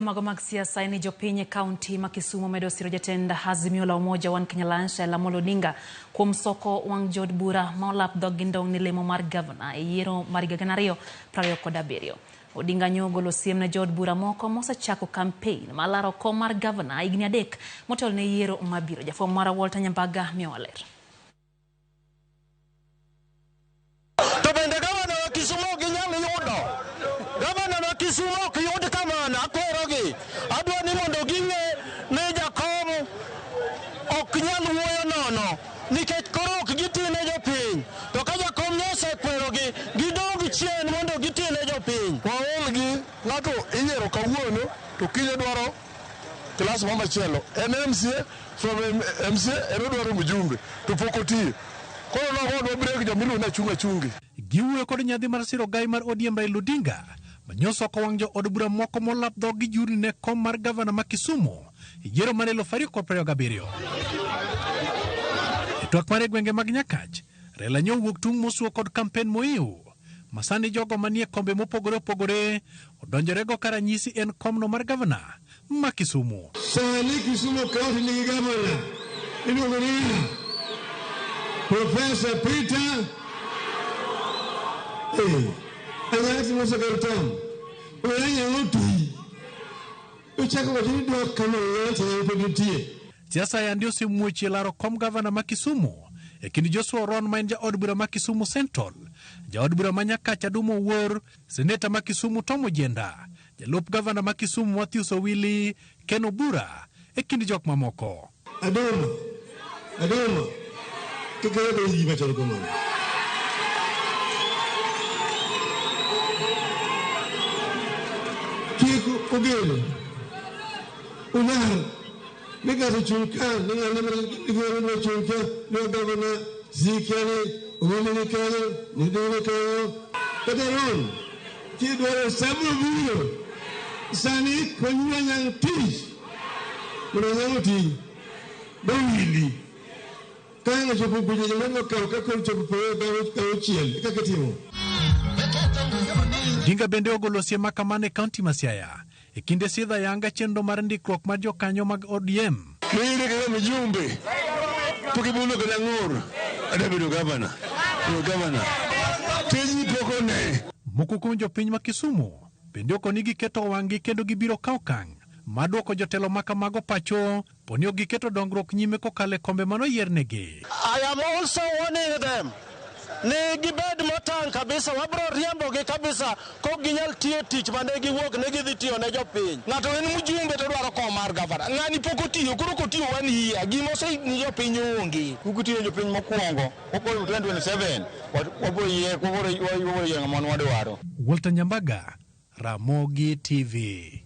Mago mag siasa en ni jopiny e kaunti ma Kisumu medo siro jatend Azimio la Umoja One Kenya Alliance Raila Amolo Odinga kuom soko wang' jood bura ma olap dhog gi ndong' ni lemo mar gavana e yiero mar higa 2027. Odinga nyo ogolo siem ne jood bura moko mosechako kampein mar laro kom mar gavana higni 3 motelo ne yiero mabiro. Jafwambo marwa Walter Nyambaga miyowa ler. To bende gavana wa Kisumu ok ginyal yudo. Gavana ma Kisumu ok yud kamano, akwerogi. Adwa ni mondo ging'e ni jakom ok nyal wuoyo nono nikech koro ok giti ne jopiny. To ka jakom ne osekwerogi, gidog chien mondo giti ne jopiny. Waol gi ng'ato iyiero kawuono to kiny odwaro klas ma machielo. En MCA, from MCA en odwaro mjumbe to pok otiyo. Koro nogodwa break joma iluongo ni achung' achungi. Giwuoyo kod nyadhi mar siro gai mar ODM Raila Odinga manyoso oko wang' jo od bura moko molap dhog gi jurni ne kom mar gavana ma Kisumu e yiero mar 2027. E twak mare e gwenge mag Nyakach, Raila nyo owuok tung' mosuo kod kampen moiw ma sani jogo manie kombe mopogore opogore odonjorego ka ranyisi en komno mar gavana ma Kisumu. Sani Kisumu County nigi gavana iluongo ni Professor Peter Anyati mosekalo tam Oyanyo oti ochako wacho ni dok kama ng'ato pod nitie. Siasa yandi osemuoch e laro kom gavana ma Kisumu e kind Joshua Oron ma en jaod bura ma Kisumu Central, jaod bura ma Nyakach Adumo Owuor, seneta ma Kisumu Tom Ojienda, jalup gavana ma Kisumu Matthews Owili, Ken Obura e kind jok mamoko. Aduma, Aduma, kik iwe gima chalo kamano. Kik ugeno, unyal ni ng'ato chung' ka, ni ng'ane dwa chung' ka, ni gavana Zikeni, Owili ni kanyo, ni Dino kanyo, kata Ron, kidwaro sabro biro, sani konywa nyang' tich, mondo nyang' oti, dowili. Ka ang' ochopo kucho joma dwa kawo kaka ochopo 26, e kaka itimo. Odinga bende ogolo siem ma kamano e kaunti ma Siaya e kinde sidho ayanga chenro mar ndikruok mar jokanyo mag ODM. Miyudo kaka mjumbe pok ibulo kata ng'ur adwa bedo gavana bedo gavana tijni pok one. Moko kuom jopiny ma Kisumu bende okoni giketo wang'gi kendo gibiro kawo okang' mar duoko jotelo ma kamago pacho poni ok giketo dongruok nyime kokalo e kombe manoyiernegi. I am also warning them ni gibed motang' kabisa, wabro riembogi kabisa kok ginyal tiyo tich mane giwuok ne gidhi tiyo ne jopiny. Ng'ato en mjumbe to dwaro kom mar gavana. Ng'ani pok otiyo, koro kotiyo one year, gima osemiyo jopiny onge. Kukutiyo jopiny mokwongo, wabiro 2027, wabiro yiero ng'ama wan wadwaro. Walter Nyambaga, Ramogi TV.